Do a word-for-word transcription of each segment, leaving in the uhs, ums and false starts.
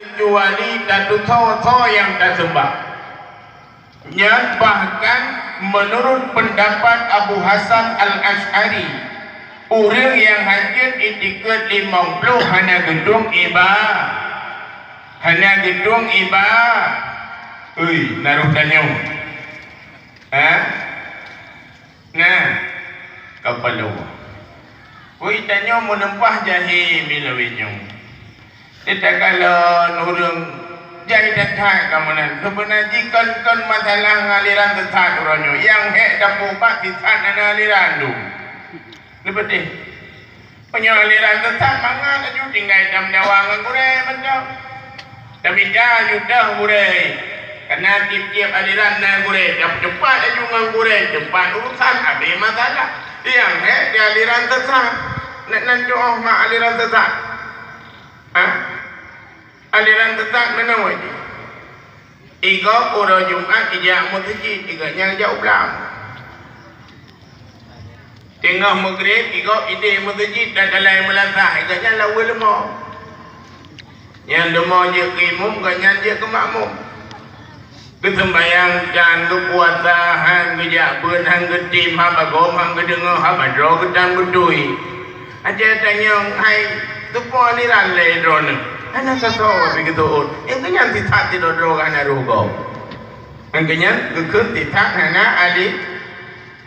Kecuali tatusoe-soe nyang taseumah. Nyan bahkan meunurot peundapat Abu Hasan Al-Asy'ari, ureuëng nyang hanjeuet itikeuet limong ploh hana geutueng iba-, hana geutueng iba-, ui, na roh tanyoe. Ha? Nah, kapalo. Ui, tanyoe meunumpah jahé milawi nyoe. Takalon ureuëng jai that-that kamoe nyan. Seubeuna jih kon-kon masalah ngon aliran sesat uroe nyoe. Nyang hék tapeuubat sisat hana aliran dum. Neupeudeh. Meunyoe aliran sesat mangat laju tinggai tameudawa ngon gurée mantong. Tamita judoh gurée. Karena tieb-tieb aliran na gurée, tapeucepat laju ngon gurée, cepat urusan, habéh masalah. Nyang hék di aliran sesat. Nak nan tuoh mak aliran sesat. Ha? Aliran sesat meunoe jih. Igob uroe Jumat ijak meuseujid, igob nyan jak u blang. Teungoh meugreb, igob ideh meuseujid dan galai meulasah, igob nyan laweue leumo. Nyang leumo jeuet keu imum, gobnyan jeuet keu makmum. Geuseumbahyang dan geupuasa, han geujak beuet, han geutem, haba gob, han geudeungoe, haba droe geutam beutôi. Aja tanyong, hai, teupeue aliran lé droeneuh? Hana sasoe pih geuteuôt. Nyang keunyan sisat sidroe-droe hana roh gob. Nyang keunyan geukheun sisat hana ali-,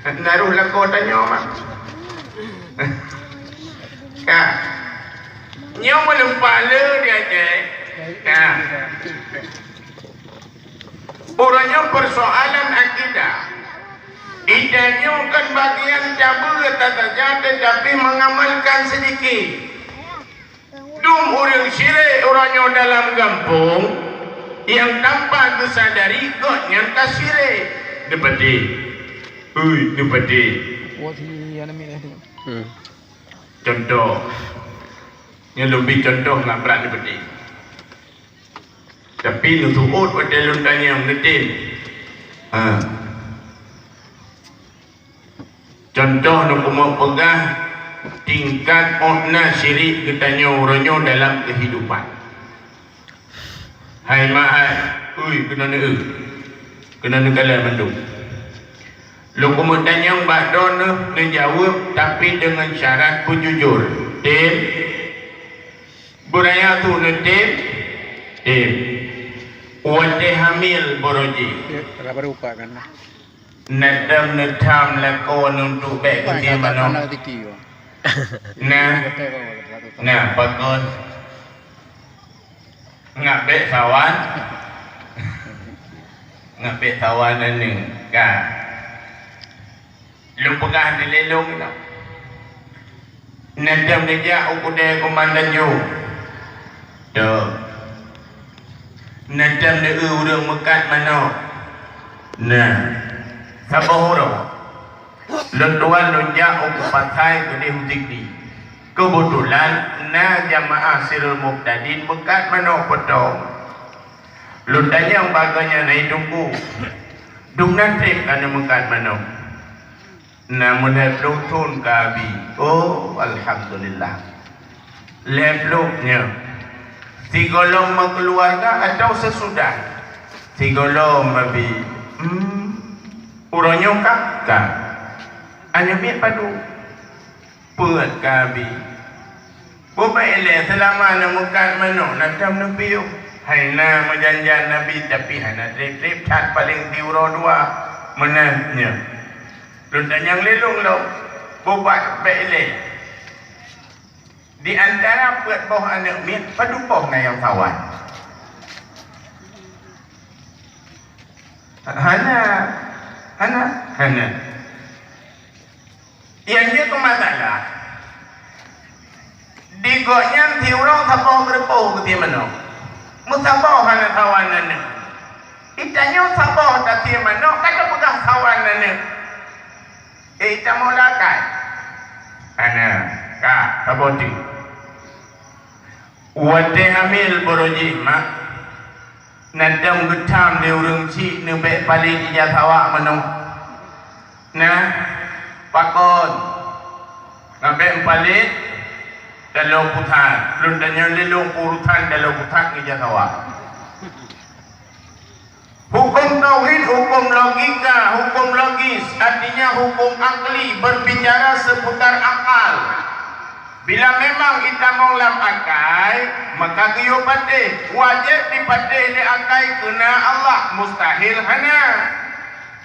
hana roh lakoe tanyoe mah. Ka. Nyoe meuneumpa le di Aceh. Ka. Uroe nyoe persoalan akidah. Ita nyoe kan bagian cabeuet saja, tetapi mengamalkan sedikit. Dum ureuëng syirik uroe nyoe dalam gampông, nyang tanpa geusadari gobnyan ka syirik. Neupeudeh. Ui, neupeudeh. Hmm. Contoh. Nyoe leubeh contoh ngon brat neupeudeh. Tapi neuseuôt watée lôn tanyong neutem. Ha. Contoh neupeumo peugah tingkat ôk na syirik geutanyoe uroe nyoe dalam keuhidupan. Hai mak hai, ui, keunoe neueu. Keunoe neukalon mandum. Lôn keumeutanyong bak droeneuh neujaweueb, tapi deungon syarat beujujur. Tem? Beuraya tu neutem? Tem. Watée hamil barô jih. Ya, raba rupa kan. Neudong neutham lakoe neuntôk bék keutie manok. Nah, nah, pakon. Ngabék sawan. Ngabék sawan aneuk ka. Lôn peugah dilé lôn inoe. Neudong neujak u keudè keumandan ju. Dong. Neudong neueu ureuëng meukat manok. Nah. Saboh uroe. Lôn tuan lôn jak u pasai keudeh u Sigli. Keubeutulan na jamaah Sirul Mubtadin meukat manok peutong. Lôn tanyong bak gobnyan, "Hai Teungku, dum na treb ka neumeukat manok?" "Na meulhèe ploh thon ka, Abi." "Oh, alhamdulillah." "Lhèe ploh nyoe sigohlom meukeuluwarga atawa seusudah?" "Sigohlom, Abi." "Hmm. Uroe nyoe ka?" "Ka." "Aneuk miet padum?" "Peuet ka, Abi." "Bubé ilée seulama neumeukat manok na tom neupiôh." "Hai na meujan-jan, Abi, tapi hana treb-treb that, paleng siuroe dua." "Meunan nyoe." Lôn tanyong lé lôn lom, "Bubé ilée, di antara peuet boh aneuk miet, padum boh na nyang sawan?" "Hana, hana, hana." Nyang jeuet keu masalah, di gobnyan siuroe saboh geureupoh keutie manok. Meusaboh hana sawan aneuk. Geutanyoe saboh tatie manok, ka tapeugah sawan aneuk. Eh, ita meulah akai? Hana, ka, saboh teuk. Watée hamil barô jih, mak, na tom geutham lé ureuëng chik neubék palét ija sawak manok. Nah, pakon? Ngabék meupalét? Daloe pusat, lôn tanyong lé lôn urusan daloe pusat ngon ija sawa. Hukum tauhid, hukum logika, hukum logis, artinya hukum akli, berbicara seputar akal. Bila memang itamong lam akai, maka geuyue patéh. Wajéb dipatéh lé akai keu na Allah, mustahil hana.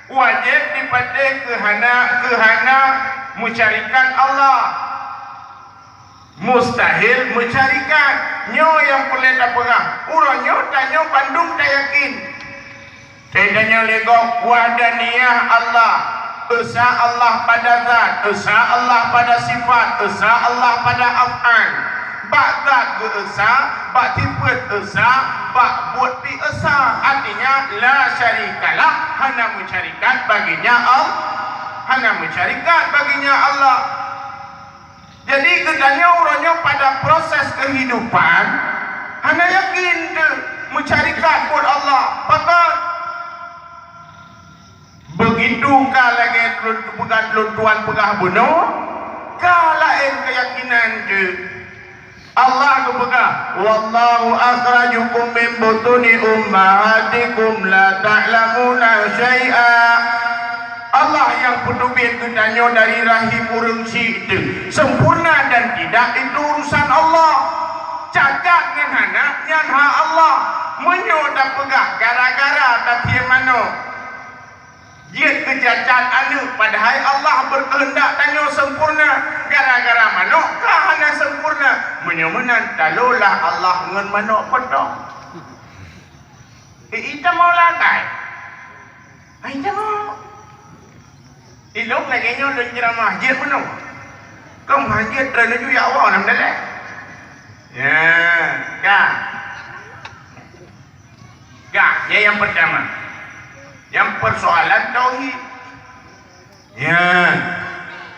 Wajéb dipatéh keu hana, keu hana meusyarikat Allah. Mustahil meusyarikat. Nyoe nyang peureulée tapeugah. Uroe nyoe tanyoe bandum tayakin. Tanyoe lé gob wahdaniyah Allah. Esa Allah pada zat, esa Allah pada sifat, esa Allah pada af'al. Bak zat geu-esa, bak sifat esa, bak buet pi esa. Artinya, la syarikalah, hana meusyarikat baginya Allah. Hana meusyarikat baginya Allah. Jadi, geutanyoe uroe nyoe pada proses kehidupan, hana yakin teuh meusyarikat buet Allah. Pakon? Begitu ka lagée lôn peugah, lôn tuan peugah bunoe, ka laén keuyakinan teuh. Allah geupeugah, "Wallahu akhrajakum min butuni ummahatikum la ta'lamuna syai'a." Allah nyang peuteubiet geutanyoe dari rahim ureuëng syiek teuh, sempurna dan tidak itu urusan Allah. Cacat ngon hana, nyan hak Allah. Meunyoe tapeugah gara-gara tathie manok, jeuet keu cacat aneuëk, padahai Allah beukeuheundak tanyoe sempurna. Gara-gara manok ka hana sempurna. Meunyoe meunan, talolah Allah ngon manok potong. Eh, ita mau lakai. Hai, jangan. Ilok lagée nyoe lôn ceuramah jeuet meunoe. Kong hana jeuet droeneuh ju ya Allah nam daleh. Ya, ka. Ka, ya yang pertama. Yang persoalan tauhid. Ya.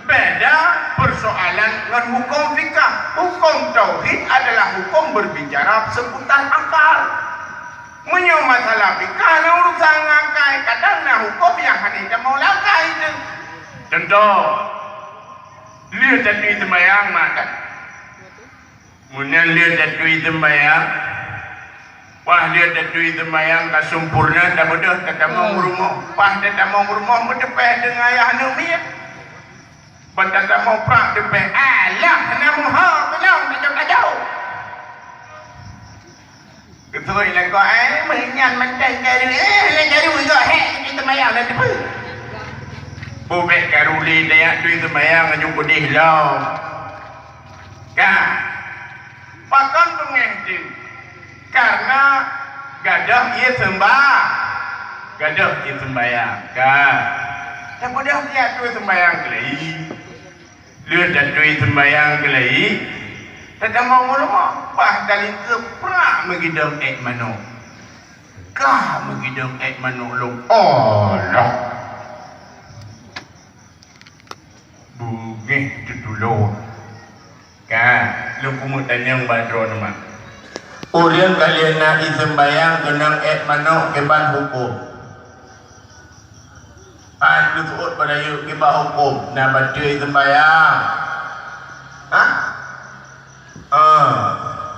Beda persoalan ngon hukum fikah. Hukum tauhid adalah hukum berbicara seputar akal. Meunyoe masalah fikah na urusan ngon akai, kadang na hukum nyang hana tamong lagée teuh. Contoh, lheueh tatui seumbahyang, mak, kan? Meunyoe lheueh tatui seumbahyang, wah, lheueh tatui seumbahyang ka sempurna, tabeudôh tatamong rumoh. Wah, tatamong rumoh, meuteupée deungon ayah aneuk miet. Ban tatamong prak teupée, alah, na meuho keunong tajok-tajok. Geutôi lakoe, eh, meunyan mantong karu, eh, lé karu gok hék, tatui seumbahyang lam teupeu. Bubek karu lé tajak tui seumbahyang aju keudeh lom. Ka. Pakon beungéh teuh? Karena gadôh ie seumba-, gadôh ie seumbahyang. Ka. Tabeudôh siat tui seumbahyang keulai. Lheueh tatui seumbahyang keulai, tatamong u rumoh, bah talingkeu prak meugidong ék manok. Ka meugidong ék manok lom. Allah! Beungéh teutulông. Ka, lôn keumeung tanyong bak droeneuh mak. Ureuëng ka lheueh na ie seumbahyang keunong ék manok kiban huköm? Pat geuseuôt bak rayeuk kiban huköm? Na bateue ie seumbahyang? Hah? Ah,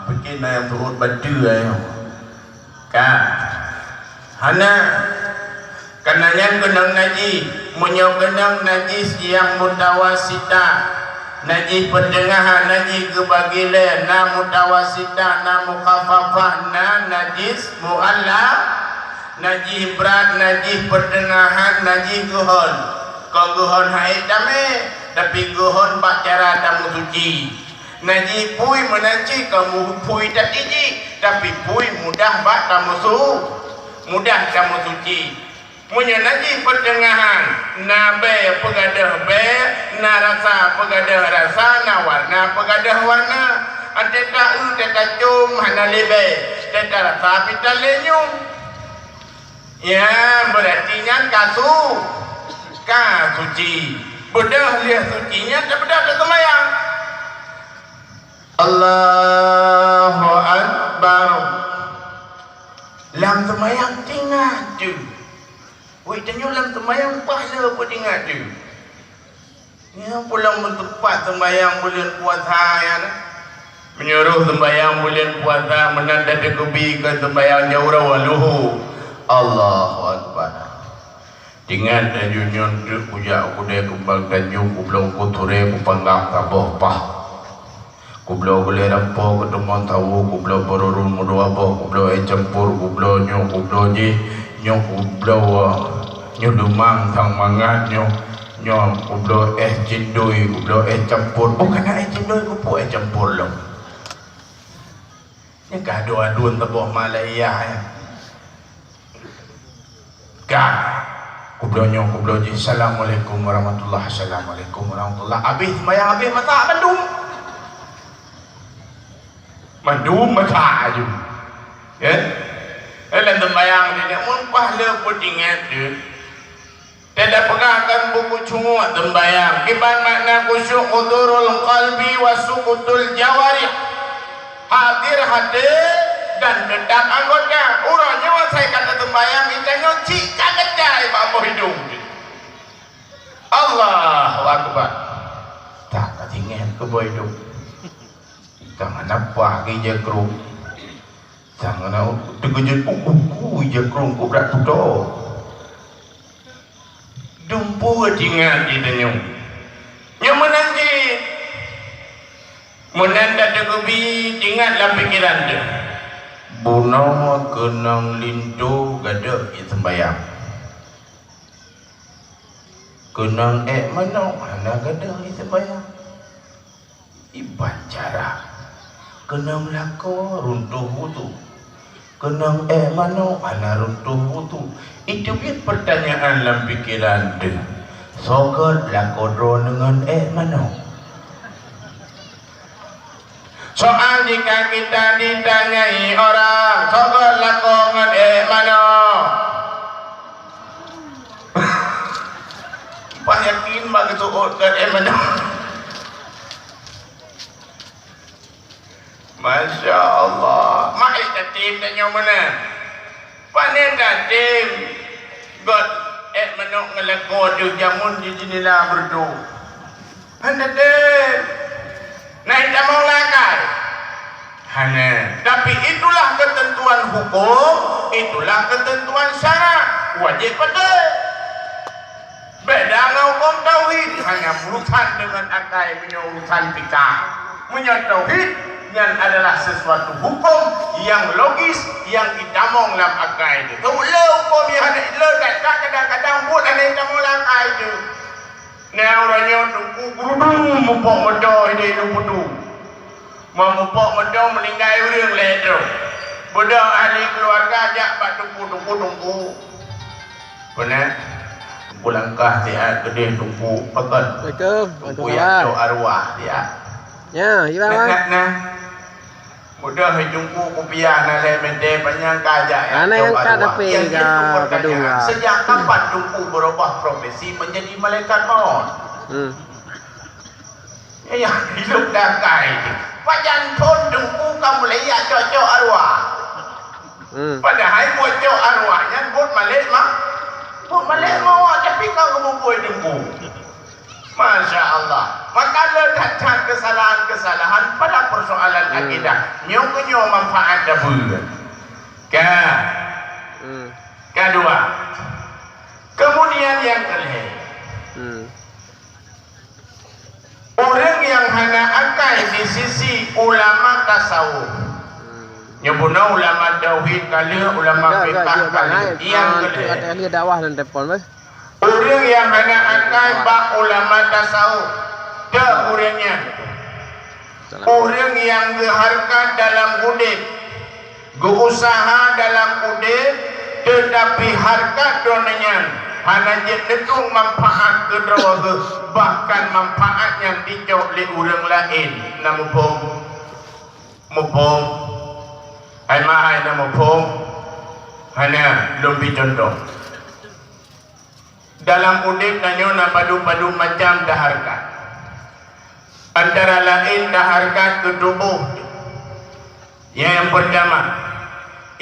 mungken na nyang seuôt bateue nyoe. Ka. Hana. Kana nyan keunong najih. Meunyoe keunong najih nyang mutawasitah, najih peuteungahan, najih geubagi lhée, na mutawasitah, na mukhaffafah, na najih mualla, najih brat, najih peuteungahan, najih geuhon. Kon geuhon hai tamé, tapi geuhon bak cara tameusuci. Najih phui meunan cit kamoe phui that jih, tapi phui mudah bak tameusu-, mudah tameusuci. Meunyoe najih peuteungahan, na bée peugadôh bée, na rasa peugadôh rasa, na warna peugadôh warna. Até ta-eu, até tacôm hana lé bée, até tarasa pih tan lé nyum. Ya, beurati nyan ka su-, ka suci. Beudôh lheueh suci nyan, beudôh teuk seumayang. Allahu Akbar. Lam seumayang teuingat teuh. Wék tanyoe lam seumayang paih le peuingat teuh. Nyoe pulang meuteumpat seumayang buleuen puasa nyan. Meunyoe roh seumbahyang buleuen puasa meunan tateukeubi keu seumbahyang jaweuroe luho. Allahu Akbar. Tingat laju nyoe teuk kujak u keudè Keumbang Tanjong, kubloe Teungku Turè, kupanggah saboh pah. Kubloe gulèe rampo keuteumon sawo, kubloe beururun meudua boh, kubloe èh campur, kubloe nyoe, kubloe jih, nyoe kubloe, nyoe lumang sang mangat, nyoe, nyoe kubloe èh cindoi, kubloe èh campur. Bukon na èh cindoi, keupeue èh campur lom. Nyan ka adu-aduen teuboh malaia nyan. Ka. Kubloe nyoe, kubloe jih. Assalamualaikum warahmatullah. Assalamualaikum warahmatullah. Abéh seumbahyang, abéh masak mandum. Mandum masak aju. Ya. Eh, lam seumbahyang ni, mun paih le peuingat tu. Teudah peugah lam buku cunguek seumbahyang, kiban makna khusyuk, hudurul qalbi wa sukutul jawarih, hadir até dan geutap anggota. Uroe nyoe asai ka taseumbahyang, geutanyoe cit ka geujak bak boh idong. Allahu Akbar. Tak ka tinggai keu boh idong. Ka hana paih geujakrong. Sang na teukeujot, "Uh, uh, uh, ija krong keu brat putôh." Dumpeue tingat di tanyoe. Nyoe meunan jih. Meunan tateukeubi tingat lam pikeran teuh. Bunoe keunong linto gadôh jiseumbahyang. Keunong èk manok hana gadôh jiseumbahyang. Iban cara. Keunong lakoe runtoh wudu. Keunong èk manok hana runtoh wudu. Iteubiet peurtanyaan lam pikeran teuh, soe göt lakoe droe ngon èk manok? Soal jika kita ditanyai orang, soe göt lakoe ngon èk manok? Bah yakin bak geuseuôt göt èk manok. Masya Allah. Mak ék tatem tanyoe meunan. Pane tatem göt èk manok ngon lakoe teuh jameun di jeunela beureudoh. Hana tem. Na itamong lakai. Hana. Tapi itulah ketentuan hukum, itulah ketentuan syarak. Wajéb patéh. Beda ngon hukum tauhid, hanya urusan dengan akai meunyoe urusan fikah. Meunyoe tauhid, nyan adalah sesuatu hukum yang logis, yang itamong lam akai teuh. Teuh le hukum nyang hana le, kadang-kadang buet hana itamong lam akai teuh. Nyan uroe nyoe teungku geurudu mupok moto ideh lôn putu. Meumupok moto meuninggai ureueng lhèe droe. Beudôh ahli keuluwarga jak bak teungku, "Teungku, teungku." Peue na? Teungku langkah siat keudeh teungku. Pakon? Assalamualaikum. Teungku jak cok arwah siat. Ya, iya, Bang. Nah, nah, nah. Mudah teungku kupiah na lhèe meter panyang ka jak cok arwah. Nyang jeuet peutanyaan, sejak kapan teungku berubah profesi menjadi malaikat maut? Hmm. Nyang hidup dakai. Pajan phôn teungku ka mulai jak cok-cok arwah. Hmm. Padahai buet cok arwah nyan buet malaikat ma-, buet malaikat maut, tapi ka geumubui teungku. Masya Allah. Maka le that-that kesalahan-kesalahan pada persoalan akidah. Nyoe keuh nyoe manfaat dabeuet. Ka. Hmm. Ka dua. Kemudian nyang keulhèe. Hmm. Ureueng nyang hana akai di sisi ulama tasawuf. Hmm. Nyoe bunoe ulama tauhid ka lheueh, ulama fikah ka lheueh. Nyang keulhèe. Ureueng nyang hana akai bak ulama tasawuf, teuh ureueng nyan. Ureueng nyang geuhareukat dalam udeb, geuuseuha dalam udeb, teutapi hareukat droeneuh nyan hana jeuet neutueng manfaat keu droe geuh, bahkan manfaat nyan jicok lé ureueng laén. Na muphom? Muphom? Hai ma hai, na muphom? Hana, lôn bri cuntoh. Dalam udeb tanyoe na padum-padum macam tahareukat. Antara laén tahareukat keu tuboh. Nyang peurtama.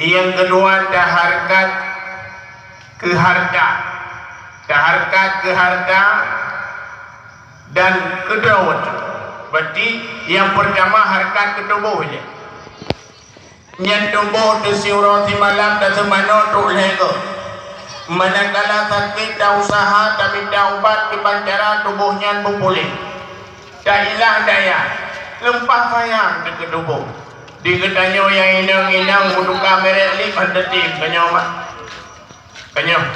Nyang keudua tahareukat keu hareuta. Tahareukat keu hareuta dan keu droe. Berarti nyang peurtama hareukat keu tuboh ilée. Nyan tuboh teusiuroe simalam taseumanoe trok lhée goe. Manakala sakét, tausaha tamita ubat kiban cara tuboh nyan beupuléh. Tailah daya, leumpah sayang teuh keu tuboh. Di geutanyoe nyang inong-inong meutuka merek lip han teutem tanyoe mak. Tanyoe,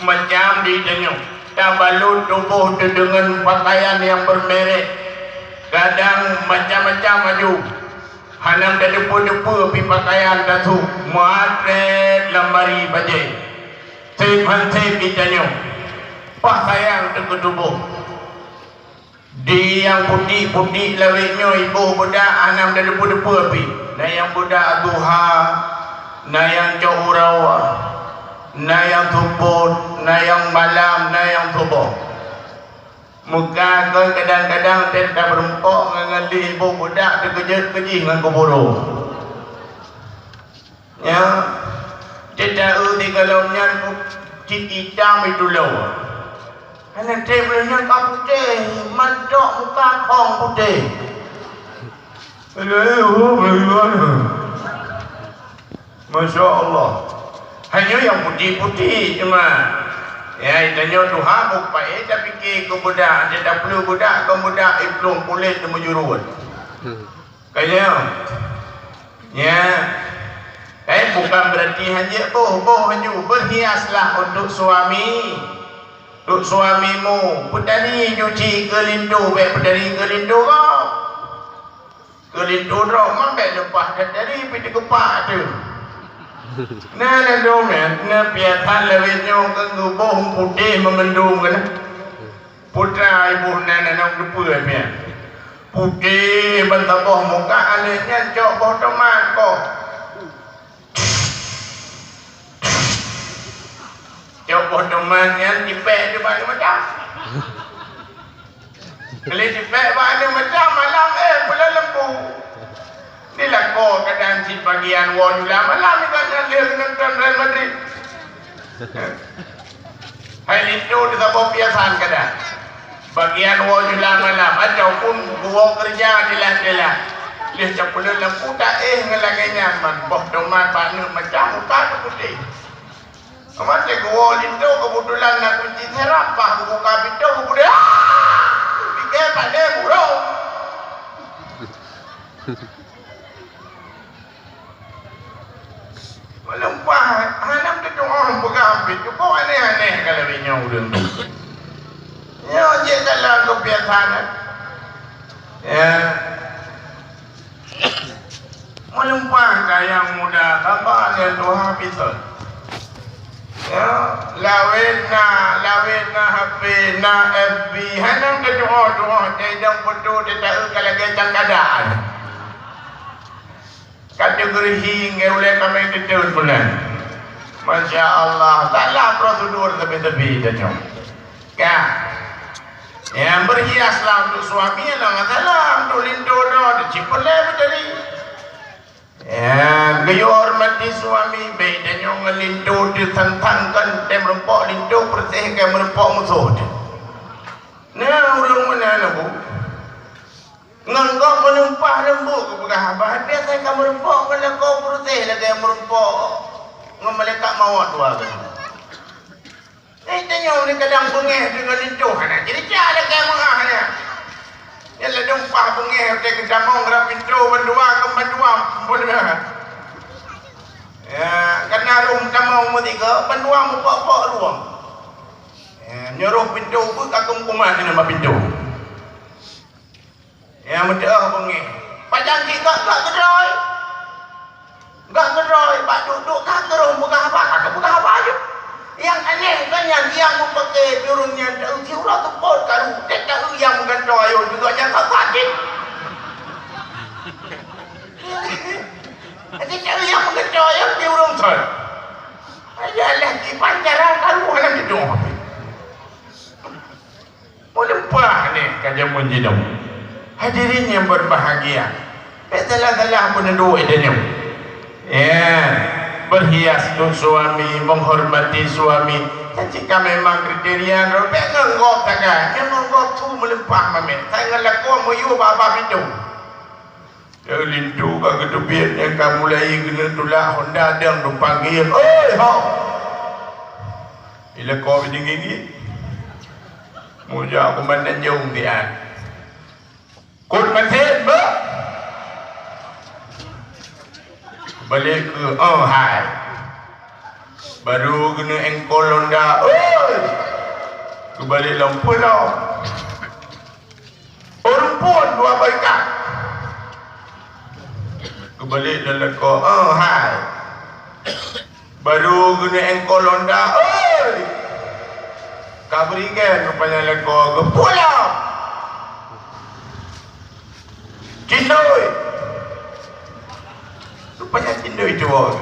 macam di tanyoe, tabalot tuboh teuh deungon pakaian nyang bermerek, kadang macam-macam aju. Hana tadeupeue-deupeue pih pakaian tasôk, meuatrét lam bari bajée. Sép han sép di tanyoe, pah sayang teuh keu tuboh. Di nyang putik-putik lawét nyoe iboh beudak hana tadeupeue-deupeue pih. Na nyang beudak duha, na nyang cok uroe, na nyang seupôt, na nyang malam, na nyang suboh. Meuka kon kadang-kadang tem tabeureumpok ngon, ngon lé iboh beudak teukeujot keujih ngon keuburô. Nyan, teuta-eu sigohlom nyan cit itam itu lom. Hana tem lé nyan ka putéh, mantong muka khong putéh. Masya Allah. Hanya nyang putéh-putéh cuma. Ya, tanyoe tuha bupae tapike keu beudak, teuta peuleueh beudak, keu beudak iplueng kulét teumeujurut. Kaya, ya, eh, bukan berarti hanya boh, boh hanya berhiaslah untuk suami, untuk suamimu. Peutari cuci keu linto, bèk peutari keu linto kau. Keu linto droe, man bèk leupah that tari, pi teukepak tu. Nah, nah, dong, eh, nah, piatan lawét nyoe keu geuboh putéh meumendung keunan. Putra ibu nan aneuk teupeue pian. Putéh ban saboh muka aneuk nyan cok boh tomat boh. Cok boh tomat nyan tipék di bak aneuk macam. Kali tipék bak aneuk macam malam eh pula lembu. Di lakoe kadang cit bagian woe jula malam iban nyan lheueh nonton Real Madrid. Hai linto di saboh piasan kadang. Bagian woe jula malam ataupun geuwoe keureuja dilah-dilah. Lheueh capeuleueh lampu taéh ngon lagèe nyan man boh tomat bak aneuk macam muka teuputéh. Amat lé geuwoe linto keubeutulan na kunci serap bah geubuka pintô geupeudeh. Pike pandai burông. Meulumpah, hana teutu'oh peugah pih, cukup aneh-aneh ka lagèe nyoe ureueng. Nyoe jeuet dalam keubiasaan. Ya. Meulumpah ka nyang muda, saba nyang tuha pih sot. Ya, lawét na, lawét na H P, na F B, hana teutu'oh-tu'oh, teuidong peutu teuta-eu ka lagèe cangkadang. Ka teugeureuhi ngon ulèe kaméng teuteun buleuen. Masya Allah, salah prosedur sabe-sabe tanyoe. Ka. Nyang berhiaslah untuk suami, hana masalah, untuk linto droe, teucit peureulèe beutôi. Ya, geuyue hormati suami, bèk tanyoe ngon linto teusantang kon, tem reumpok linto peureuseh keu meureumpok musoh teuh. Nah, ureueng meunan, Bu. Ngon gob meulumpah leumbot geupeugah haba, biasa ka meureumpok ngon lakoe peureuseh lagèe meureumpok ngon malaikat mawöt dua kali. Eh, tanyoe ni kadang beungèh deungon linto hana ceurita lagèe meu'ah nyan. Nyan ladôm pah beungèh watèe geutamong rab pintoe bandua keu bandua pun. Ya, kana rhueng tamong meusigoe bandua meupok-pok rueng. Ya, nyoe rôh pintoe beuet ka keumeung kuman nyan bak pintoe. Nyang meuteu'oh beungèh. Pajan jih gak, gak keudroe. Gak keudroe, bak duek-duek ka keureuh peugah haba, ka peugah haba jih. Nyang aneh kan nyan, nyang meupaké piureueng nyan, teu siuroe teupot karu, tét taeu nyang meugantoe ayo juga nyang ka sakét. Tét taeu nyang meugantoe ayo piureueng thon. Ayalah kiban cara karu hana geudong. Meuleupah nyan ka jameun jinoe. Hadirin yang berbahagia, bèk salah-salah peuneudok tanyoe. Ya, berhias untuk suami, menghormati suami, Jika memang kriteria droe, bèk ngon gob sagai, ngon gob su meuleumpah mamèh. Sai ngon lakoe meuyue bak-bak pintoe. Linto ka geuteubiet nyang ka mulai keuneuk tulak honda dang geupanggil, "Oi, ho!" Ilako biding gigi. Mujak kuman Tanjong siat. Kot masin, beuh! Balik keu, oh, hai. Baru keuneuk engkol honda, oi! Keubalek lom pulo. Ureueng phôn dua boh ikat. Keubalek dan lakoe, "Oh, hai." Baru keuneuk engkol honda, "Oi!" Ka berikan rupanya lakoe, geupulang. Cindoi. Rupanya cindoi tuwo.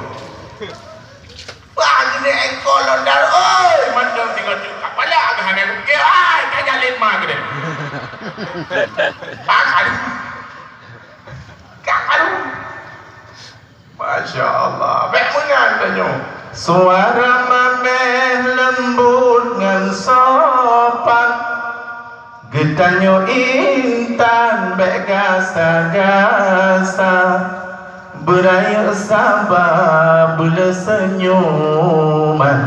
Wah, keuneuk engkol honda, oi, mantong singoh tu kapala ka hana geupiké, ai, ka jalan ma keudeh. Ka karu. Ka karu. Masya Allah, bèk meungan tanyoe. Suara mamèh leumbot ngon sopan. Geutanyoe intan bèk gasa-gasa, beurayeuk saba beuleuseunyoman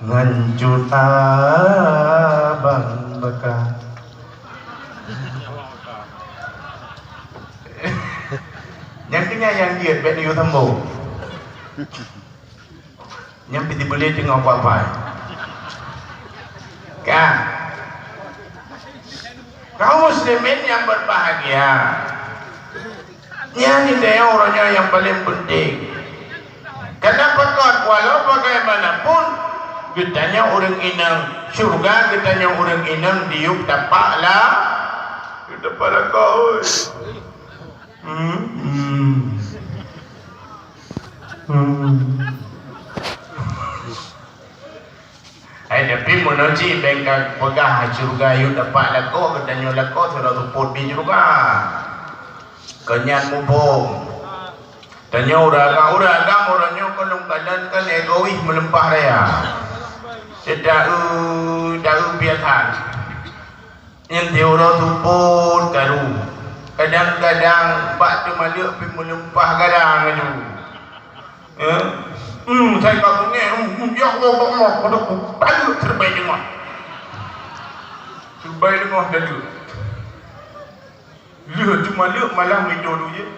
ngon cut abang baka. Nyang keunyan nyang jeuet bèk neuyue sambông. Nyan pih teubiet teungoh kuapai. Ka. Kaum muslimin nyang berbahagia. Nyan indai uroe nyoe nyang paleng peunteng. Karena pakon, walau bagaimanapun, geutanyoe ureueng inong, syurga geutanyoe ureueng inong diyueb tapak la-, diyueb tapak lakoe, oi. Hmm, hmm. Hmm. Hai, tapi meunoe cit bèk kapeugah syeuruga yue dapat lakoe, geutanyoe lakoe sidroe seupôt di syeuruga. Keu nyan muphom. Tanyoe ureueng agam, ureueng agam uroe nyoe kon lôn kalon kan egois meuleumpah raya. Teuta-eu, ta-eu piasan. Nyan siuroe seupôt karu. Kadang-kadang bak teumaleuek pih meuleumpah gadang laju. Eh? Hmm, sai ka beungèh, hmm, hmm, ya Allah, ya Allah, padahai ku taleuek siribèe teungoh. Siribèe teungoh taleuek. Lheueh teumaleuek malah meuido duyue.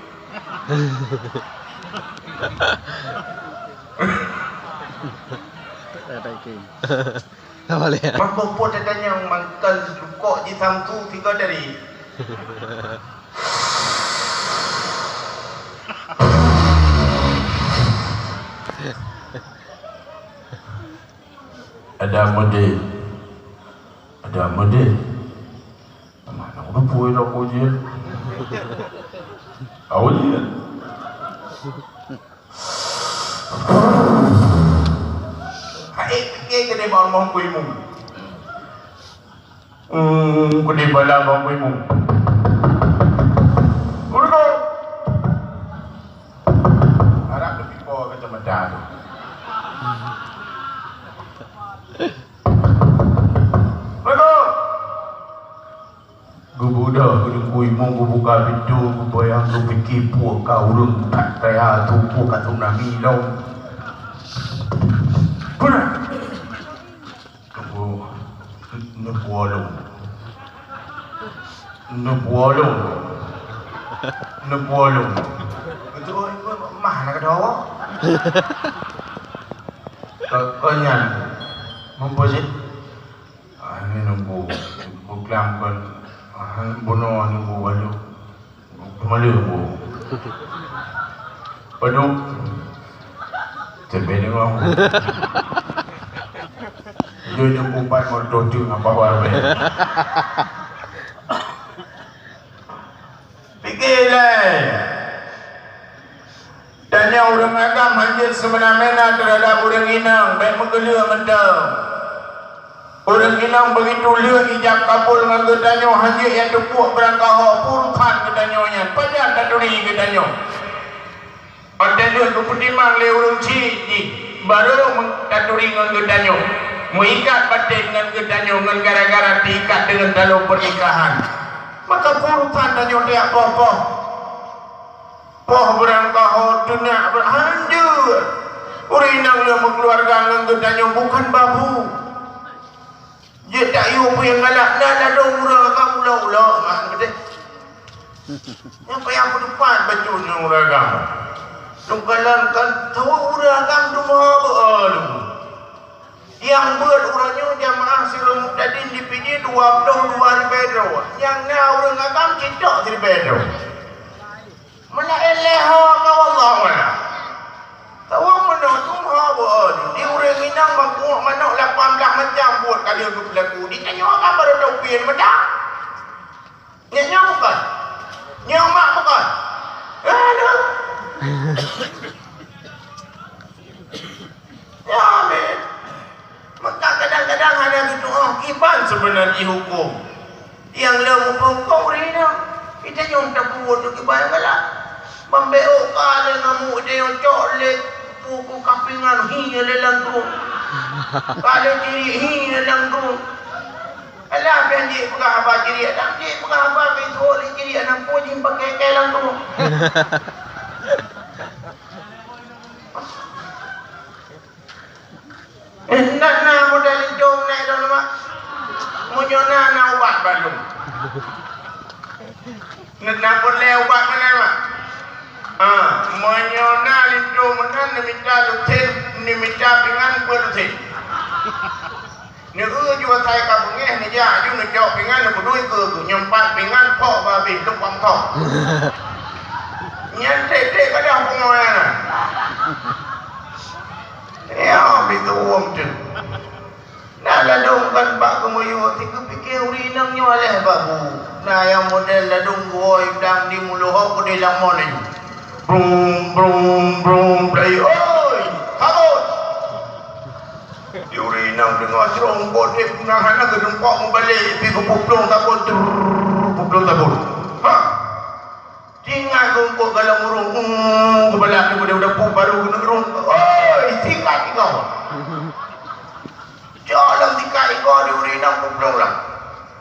Apa lé? Mako po tatanyong mangkon sirukok jisamsu sigoe tadi. Ada mode. Ada mode. Mana udah pui dah kau je. Awal je. Hai, pikir ke dia bang mau kui mu. Hmm, ku di bala bang kui mu. Urut. Harap lebih po kacamata tu. Urut. Geubuda geudeungui mong geubuka pintoe, geubayang geupike peue ka ureueng that kaya, teupeu ka tsunami lom. Peue na? Teupeu neupuwoe lom. Neupuwoe lom. Neupuwoe lom. Beutôi, mah na keudroe. Keu, keu nyan, muphom cit. Ah, ini nunggu. Buklam kon. Ah, bunoe nunggu balu. Kembali nunggu. Padum. Sampai dengar. Dia nunggu empat motor tu ngapa warbe. Pike lé! Tanyoe ureueng agam hanjeuet seumena-mena teuhadap ureueng inong, bèk meugeuleueng mantong. Ureueng inong beugitu lheueh ijab kabul ngon geutanyoe, hanjeuet nyang teupuek beurangkaho, peue urusan geutanyoe nyan, pajan taturi geutanyoe. Watèe lheueh geupeutimang lé ureueng chik jih, barô taturi ngon geutanyoe. Meuikat baten ngon geutanyoe ngon gara-gara teuikat deungon taloe pernikahan. Maka peurusan tanyoe tajak poh-poh. Poh beurangkaho teunak ber-, hanjeuet. Ureueng inong lheueh meukeuluwarga ngon geutanyoe bukan babu. Jeuet tak yue peue nyang galak, na ladôm ureueng agam ulo-ulo mak geude. Nyang payah peutupat bacut ngon ureueng agam. Lôn kalon kan tawa ureueng agam teuma beu-o lôn. Nyang beuet uroe nyoe jamaah Sirul Muhtadin di Pidie dua ploh dua ribèe droe. Nyang na ureueng agam cit tok siribèe droe. Meunan lé ho ka wallah meunan. Tawa meunoe tu ho beu-o di ureueng inong meukuek manok lapan blah macam buet ka lheueh geupeulaku. Di tanyoe agam barô taupian meudah. Nyak nyoe bukon? Nyak mak bukon? Aduh. Ya, amin. Maka kadang-kadang hana geutu'oh kiban seubeuna jih huköm. Nyang lom huköm ureueng inong. Kita nyueng tabuet keu kiban galak. Bambeuôk ka lé ngamuk, dia cok lé puku kapingan hi lé langkung. Ka lé cirik hi lé langkung. Alah, pian jeuet peugah haba cirik, dan jeuet peugah haba keu itu lé cirik, aneuk pu jih pakai kai langkung. Eh, na, na model linto meunan lôn, Mak? Meunyoe na, na ubat bak lôn. Na, na peureulèe ubat meunan, Mak? Ha, meunyoe na linto meunan, neumita lusen, neumita pingan peuet lusen. Neueu ju asai ka beungéh, neujak aju neucok pingan, neupeudui keu geuh, nyeumpat pingan, pok bak abéh, leumpang thok. Nyan trép-trép gadôh pungoe nyan. Ya, beutôi tu. Na ladôm kan bak keumuyue, si geupike ureueng inong nyoe lé babu. Na nyang model ladôm geuwoe dang di mulo ho keudeh lam mon nyoe. Brum, brum, brum, play. Oi, kabut! Di ureueng inong deungoe jrong, bot deh peungahan na geudeumpok meubalek, pi geupeuplong tabot, trrrr, peuplong tabot. Ha! Singat geungkot galak ureueng, uh, geubalak di budak-budak baru keuneuk rhung. Oi, singat inong! Cok lom singat inong di ureueng inong peuplong lom.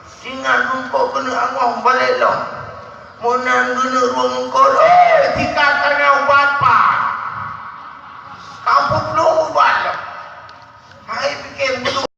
Singat geungkot keuneuk angoh balek lom. Meunan keuneuk rhung geungkot,